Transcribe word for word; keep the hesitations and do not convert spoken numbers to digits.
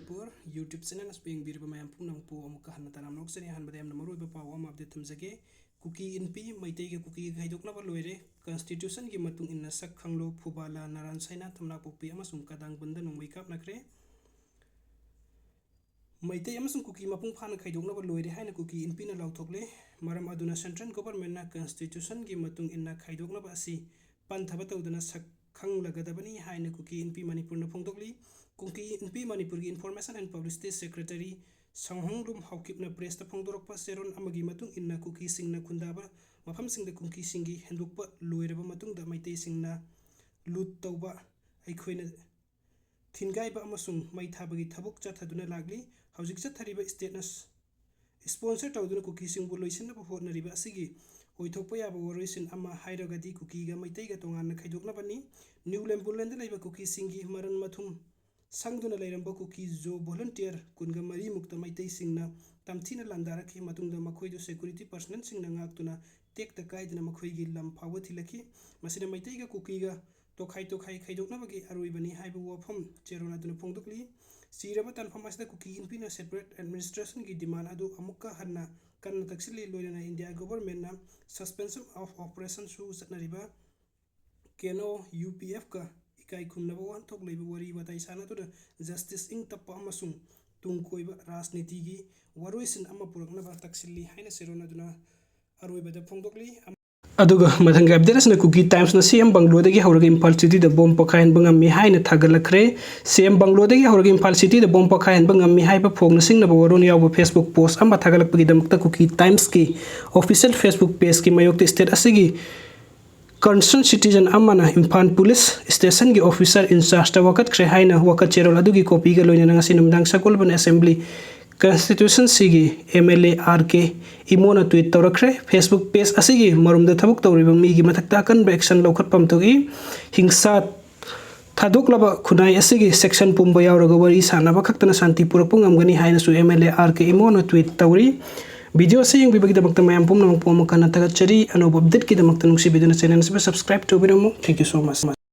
Manipur YouTube channel ꯑꯁꯤꯕꯨ ꯌꯦꯡꯕꯤꯔꯤꯕ ꯃꯌꯥꯝ ꯄꯨꯝꯅꯃꯛꯄꯨ ꯑꯃꯨꯛꯀ ꯍꯟꯅ ꯇꯔꯥꯝꯅ ꯑꯣꯛꯆꯔꯤ꯫ ꯑꯍꯥꯟꯕꯗ ꯌꯥꯝꯅ ꯃꯔꯨꯑꯣꯏꯕ ꯄꯥꯎ ꯑꯃ ꯑꯞꯗꯦꯠ ꯊꯝꯖꯒꯦ꯫ ꯀꯨꯀꯤ ꯏꯟꯄꯤ ꯃꯩꯇꯩꯒ ꯀꯨꯀꯤꯒ ꯈꯥꯏꯗꯣꯛꯅꯕ ꯂꯣꯏꯔꯦ꯫ ꯀꯟꯁꯇꯤꯇ꯭ꯌꯨꯁꯟꯒꯤ ꯃꯇꯨꯡ ꯏꯟꯅ ꯁꯛ ꯈꯪꯂꯣ, ꯐꯨꯕꯥꯂꯥ, ꯅꯔꯥꯟ ꯁꯥꯏꯅꯥ, ꯊꯝꯅꯥꯄꯣꯛꯄꯤ ꯑꯃꯁꯨꯡ ꯀꯗꯥꯡꯕꯟꯗ ꯅꯣꯡꯃꯩ ꯀꯥꯞꯅꯈ꯭ꯔꯦ꯫ ꯃꯩꯇꯩ ꯑꯃꯁꯨꯡ ꯀꯨꯀꯤ ꯃꯄꯨꯡ ꯐꯥꯅ ꯈꯥꯏꯗꯣꯛꯅꯕ ꯂꯣꯏꯔꯦ ꯍꯥꯏꯅ ꯀꯨꯀꯤ ꯏꯟꯄꯤꯅ ꯂꯥꯎꯊꯣꯛꯂꯦ꯫ ꯃꯔꯝ ꯑꯗꯨꯅ ꯁꯦꯟꯇ꯭ꯔꯦꯜ ꯒꯣꯚꯔꯟꯃꯦꯟꯠꯅ ꯀꯟꯁꯇꯤꯇ꯭ꯌꯨꯁꯟꯒꯤ ꯃꯇꯨꯡ ꯏꯟꯅ ꯈꯥꯏꯗꯣꯛꯅꯕ ꯑꯁꯤ ꯄꯟꯊꯕ ꯇꯧꯗꯅ ꯁꯛ ꯈꯪꯂꯒꯗꯕꯅꯤ ꯍꯥꯏꯅ ꯀꯨꯀꯤ ꯏꯟꯄꯤ ꯃꯅꯤꯄꯨꯔꯅ ꯐꯣꯡꯗꯣꯛꯂꯤ꯫ ꯀꯨꯀꯤ ꯏꯟꯄꯤ ꯃꯅꯤꯄꯨꯔꯒꯤ ꯏꯟꯐꯣꯔꯃꯦꯁꯟ ꯑꯦꯟ ꯄꯕ꯭ꯂꯤꯁꯤꯇꯤ ꯁꯦꯀ꯭ꯔꯦꯇꯔꯤ ꯁꯪꯍꯣꯡꯂꯨꯝ ꯍꯥꯎꯀꯤꯞꯅ ꯄ꯭ꯔꯦꯁꯇ ꯐꯣꯡꯗꯣꯔꯛꯄ ꯆꯦꯔꯣꯜ ꯑꯃꯒꯤ ꯃꯇꯨꯡ ꯏꯟꯅ ꯀꯨꯀꯤꯁꯤꯡꯅ ꯈꯨꯟꯗꯥꯕ ꯃꯐꯝꯁꯤꯡꯗ ꯀꯨꯀꯤꯁꯤꯡꯒꯤ ꯍꯦꯟꯗꯣꯛꯄ ꯂꯣꯏꯔꯕ ꯃꯇꯨꯡꯗ ꯃꯩꯇꯩꯁꯤꯡꯅ ꯂꯨꯠ ꯇꯧꯕ, ꯑꯩꯈꯣꯏꯅ ꯊꯤꯟꯒꯥꯏꯕ ꯑꯃꯁꯨꯡ ꯃꯩ ꯊꯥꯕꯒꯤ ꯊꯕꯛ ꯆꯠꯊꯗꯨꯅ ꯂꯥꯛꯂꯤ꯫ ꯍꯧꯖꯤꯛ ꯆꯠꯊꯔꯤꯕ ꯁ꯭ꯇꯦꯠꯅ ꯁ꯭ꯄꯣꯟꯁꯔ ꯇꯧꯗꯨꯅ ꯀꯨꯀꯤꯁꯤꯡꯕꯨ ꯂꯣꯏꯁꯤꯟꯅꯕ ꯍꯣꯠꯅꯔꯤꯕ ꯑꯁꯤꯒꯤ ꯑꯣꯏꯊꯣꯛꯄ ꯌꯥꯕ ꯋꯥꯔꯣꯏꯁꯤꯟ ꯑꯃ ꯍꯥꯏꯔꯒꯗꯤ ꯀꯨꯀꯤꯒ ꯃꯩꯇꯩꯒ ꯇꯣꯉꯥꯟꯅ ꯈꯥꯏꯗꯣꯛꯅꯕꯅꯤ꯫ ꯅ꯭ꯌꯨ ꯂꯦꯝꯕꯨꯂꯦꯟꯗ ꯂꯩꯕ ꯀꯨꯀꯤꯁꯤꯡꯒꯤ ꯃꯔꯟ ꯃꯊꯨꯝ ꯁꯪꯗꯨꯅ ꯂꯩꯔꯝꯕ ꯀꯨꯀꯤ ꯖꯣ ꯚꯣꯂꯨꯟꯇꯤꯌꯔ ꯀꯨꯟꯒ ꯃꯔꯤꯃꯨꯛꯇ ꯃꯩꯇꯩꯁꯤꯡꯅ ꯇꯝꯊꯤꯅ ꯂꯥꯟꯗꯥꯔꯛꯈꯤ꯫ ꯃꯇꯨꯡꯗ ꯃꯈꯣꯏꯗꯨ ꯁꯦꯀ꯭ꯌꯨꯔꯤꯇꯤ ꯄꯔꯁꯅꯦꯜꯁꯤꯡꯅ ꯉꯥꯛꯇꯨꯅ ꯇꯦꯛꯇ ꯀꯥꯏꯗꯅ ꯃꯈꯣꯏꯒꯤ ꯂꯝ ꯐꯥꯎꯕ ꯊꯤꯜꯂꯛꯈꯤ꯫ ꯃꯁꯤꯅ ꯃꯩꯇꯩꯒ ꯀꯨꯀꯤꯒ ꯇꯣꯈꯥꯏ ꯇꯣꯈꯥꯏ ꯈꯥꯏꯗꯣꯛꯅꯕꯒꯤ ꯑꯔꯣꯏꯕꯅꯤ ꯍꯥꯏꯕ ꯋꯥꯐꯝ ꯆꯦꯔꯣꯜ ꯑꯗꯨꯅ ꯐꯣꯡꯗꯣꯛꯂꯤ꯫ ꯆꯤꯔꯕ ꯇꯥꯟꯐꯝ ꯑꯁꯤꯗ ꯀꯨꯀꯤ ꯏꯟꯄꯤꯅ ꯁꯦꯄꯔꯦꯠ ꯑꯦꯗꯃꯤꯅꯤꯁꯇ꯭ꯔꯦꯁꯟꯒꯤ ꯗꯤꯃꯥꯟ ꯑꯗꯨ ꯑꯃꯨꯛꯀ ꯍꯟꯅ ꯀꯟꯅ ꯇꯛꯁꯤꯜꯂꯤ꯫ ꯂꯣꯏꯅꯅ ꯏꯟꯗꯤꯌꯥ ꯒꯣꯚꯔꯟꯃꯦꯟꯠꯅ ꯁꯁꯄꯦꯟꯁꯟ ꯑꯣꯐ ꯑꯣꯄꯔꯦꯁꯟꯁꯨ ꯆꯠꯅꯔꯤꯕ ꯀꯦꯅꯣ ꯌꯨ ꯄꯤ ꯑꯦꯐꯀ ꯏꯀꯥꯏ ꯈꯨꯝꯅꯕ ꯋꯥꯍꯟꯊꯣꯛ ꯂꯩꯕ ꯋꯥꯔꯤ ꯋꯥꯇꯥꯏ ꯁꯥꯟꯅꯗꯨꯅ ꯖꯁꯇꯤꯁ ꯏꯪ ꯇꯞꯄ ꯑꯃꯁꯨꯡ ꯇꯨꯡ ꯀꯣꯏꯕ ꯔꯥꯖꯅꯤꯇꯤꯒꯤ ꯋꯥꯔꯣꯏꯁꯤꯟ ꯑꯃ ꯄꯨꯔꯛꯅꯕ ꯇꯛꯁꯤꯜꯂꯤ ꯍꯥꯏꯅ ꯆꯦꯔꯣꯜ ꯑꯗꯨꯅ ꯑꯔꯣꯏꯕꯗ ꯐꯣꯡꯗꯣꯛꯂꯤ꯫ ꯑꯗꯨꯒ ꯃꯊꯪꯒꯤ ꯑꯞꯗꯦꯠ ꯑꯁꯤꯅ ꯀꯨꯀꯤ ꯇꯥꯏꯝꯁꯅ ꯁꯤ ꯑꯦꯝ ꯕꯪꯒ꯭ꯂꯣꯗꯒꯤ ꯍꯧꯔꯒ ꯏꯝꯐꯥꯜ ꯁꯤꯇꯤꯗ ꯕꯣꯝ ꯄꯣꯈꯥꯏꯍꯟꯕ ꯉꯝꯃꯤ ꯍꯥꯏꯅ ꯊꯥꯒꯠꯂꯛꯈ꯭ꯔꯦ꯫ ꯁꯤ ꯑꯦꯝ ꯕꯪꯒ꯭ꯂꯣꯗꯒꯤ ꯍꯧꯔꯒ ꯏꯝꯐꯥꯜ ꯁꯤꯇꯤꯗ ꯕꯣꯝ ꯄꯣꯈꯥꯏꯍꯟꯕ ꯉꯝꯃꯤ ꯍꯥꯏꯕ ꯐꯣꯡꯅ ꯁꯤꯡꯅꯕ ꯋꯥꯔꯣꯜ ꯌꯥꯎꯕ ꯐꯦꯁꯕꯨꯛ ꯄꯣꯁ ꯑꯃ ꯊꯥꯒꯠꯂꯛꯄꯒꯤꯗꯃꯛꯇ ꯀꯨꯀꯤ ꯇꯥꯏꯝꯁꯀꯤ ꯑꯣꯐꯤꯁꯤꯌꯦꯜ ꯐꯦꯁꯕꯨꯛ ꯄꯦꯖꯀꯤ ꯃꯥꯌꯣꯛꯇ ꯁ꯭ꯇꯦꯠ ꯑꯁꯤꯒꯤ ꯀꯟꯁꯔꯟ ꯁꯤꯇꯤꯖꯟ ꯑꯃꯅ ꯏꯝꯐꯥꯜ ꯄꯨꯂꯤꯁ ꯁ꯭ꯇꯦꯁꯟꯒꯤ ꯑꯣꯐꯤꯁꯥꯔ ꯏꯟꯆꯥꯔꯖꯇ ꯋꯥꯀꯠꯈ꯭ꯔꯦ ꯍꯥꯏꯅ ꯋꯥꯀꯠ ꯆꯦꯔꯣꯜ ꯑꯗꯨꯒꯤ ꯀꯣꯄꯤꯒ ꯂꯣꯏꯅꯅ ꯉꯁꯤ ꯅꯨꯃꯤꯗꯥꯡ ꯁꯒꯣꯜꯕꯟ ꯑꯦꯁꯦꯝꯕ꯭ꯂꯤ ꯀꯟꯁꯇꯤꯇ꯭ꯌꯨꯁꯟꯁꯤꯒꯤ M L A R K Imo tweet ꯇꯧꯔꯛꯈ꯭ꯔꯦ꯫ ꯐꯦꯁꯕꯨꯛ ꯄꯦꯖ ꯑꯁꯤꯒꯤ ꯃꯔꯨꯝꯗ ꯊꯕꯛ ꯇꯧꯔꯤꯕ ꯃꯤꯒꯤ ꯃꯊꯛꯇ ꯑꯀꯟꯕ ꯑꯦꯛꯁꯟ ꯂꯧꯈꯠꯐꯝ ꯊꯣꯛꯏ꯫ ꯍꯤꯡꯁꯥ ꯊꯥꯗꯣꯛꯂꯕ ꯈꯨꯟꯅꯥꯏ ꯑꯁꯤꯒꯤ ꯁꯦꯛꯁꯟ ꯄꯨꯝꯕ ꯌꯥꯎꯔꯒ ꯋꯥꯔꯤ ꯁꯥꯟꯅꯕ ꯈꯛꯇꯅ ꯁꯥꯟꯇꯤ ꯄꯨꯔꯛꯄ ꯉꯝꯒꯅꯤ ꯍꯥꯏꯅꯁꯨ M L A R K Imo tweet ꯇꯧꯔꯤ꯫ ꯚꯤꯗꯤꯑꯣ ꯑꯁꯤ ꯌꯦꯡꯕꯤꯕꯒꯤꯗꯃꯛꯇ ꯃꯌꯥꯝ ꯄꯨꯝꯅꯃꯛꯄꯨ ꯑꯃꯨꯛ ꯍꯟꯅ ꯊꯥꯒꯠꯆꯔꯤ꯫ ꯑꯅꯧꯕ ꯑꯞꯗꯦꯠꯀꯤꯗꯃꯛꯇ ꯅꯨꯡꯁꯤꯕꯤꯗꯨꯅ ꯆꯦꯅꯦꯜ ꯑꯁꯤꯕꯨ ꯁꯕꯁꯀ꯭ꯔꯥꯏꯕ ꯇꯧꯕꯤꯔꯝꯃꯨ꯫ Thank you so much.